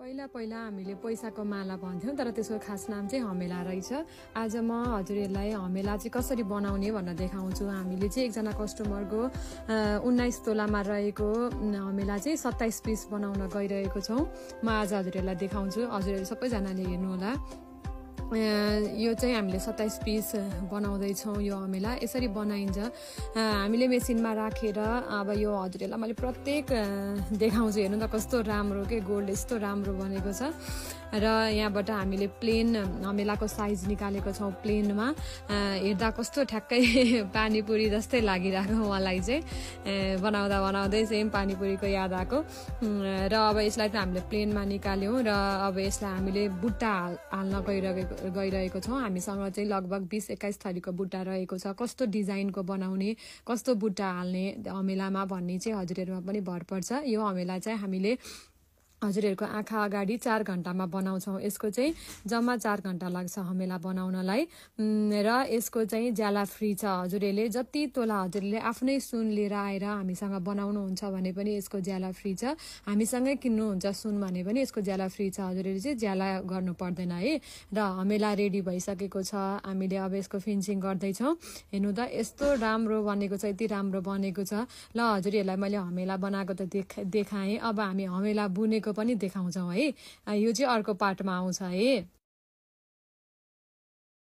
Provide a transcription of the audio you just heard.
पहिला पहिला हामीले पैसाको माला भन्थ्यौं तर त्यसको खास नाम चाहिँ हमेला रहेछ। आज म हजुरहरुलाई हमेला चाहिँ कसरी बनाउने भनेर देखाउँछु। हामीले चाहिँ एकजना कस्टमरको 19 तोलामा रहेको हमेला चाहिँ 27 पिस बनाउन गइरहेको छौं। म आज हजुरहरुलाई देखाउँछु। हजुरहरु सबैजनाले हेर्नु होला। यो चाहिँ हामीले 27 पिस बनाउँदै छौं। यो हमेला यसरी बनाइन्छ। हामीले मेसिनमा राखेर अब यो हजुरहरुलाई मैले प्रत्येक देखाउँछु। हेर्नु त कस्तो राम्रो के गोल्ड यस्तो राम्रो बनेको छ। र यहाँबाट हामीले प्लेन हमेलाको साइज निकालेको छौं। प्लेनमा हेर्दा कस्तो ठ्याक्कै पानीपुरी जस्तै लागिरहेको मलाई चाहिँ बनाउँदा बनाउँदै सेम पानीपुरीको याद आएको। र अब यसलाई त हामीले प्लेनमा निकाल्यौं र अब यसलाई हामीले बुट्टा हाल्न गइरहेको छौं। हामीसँग चाहिँ लगभग 20-21 थरीको बुट्टा रहेको छ। कस्तो डिजाइनको बनाउने, कस्तो बुट्टा हाल्ने हमेलामा भन्ने चाहिँ हजुरहरुमा पनि भर पर्छ। यो हमेला चाहिँ हामीले हजुरहरुको आँखा अगाडि 4 घण्टामा बनाउँछौं। यसको चाहिँ जम्मा 4 घण्टा लाग्छ हमेला बनाउनलाई। र यसको चाहिँ ज्याला फ्री छ। हजुरहरुले जति तोला हजुरले आफ्नै सुन लिएर आएर हामीसँग बनाउनुहुन्छ भने पनि यसको ज्याला फ्री छ। हामीसँगै किन्नुहुन्छ सुन भने पनि यसको ज्याला फ्री छ। हजुरहरुले चाहिँ ज्याला गर्नु पर्दैन है। र हमेला रेडी भइसकेको छ। हामीले अब यसको फिनिशिङ गर्दै छौं। हेर्नु त यस्तो राम्रो बनेको छ, यति राम्रो बनेको छ। ल हजुरहरुलाई मैले हमेला बनाएको त देखाएँ। अब हामी हमेला बुनेको पनि देखाउँछौं है। यो चाहिँ अर्को पार्टमा आउँछ है।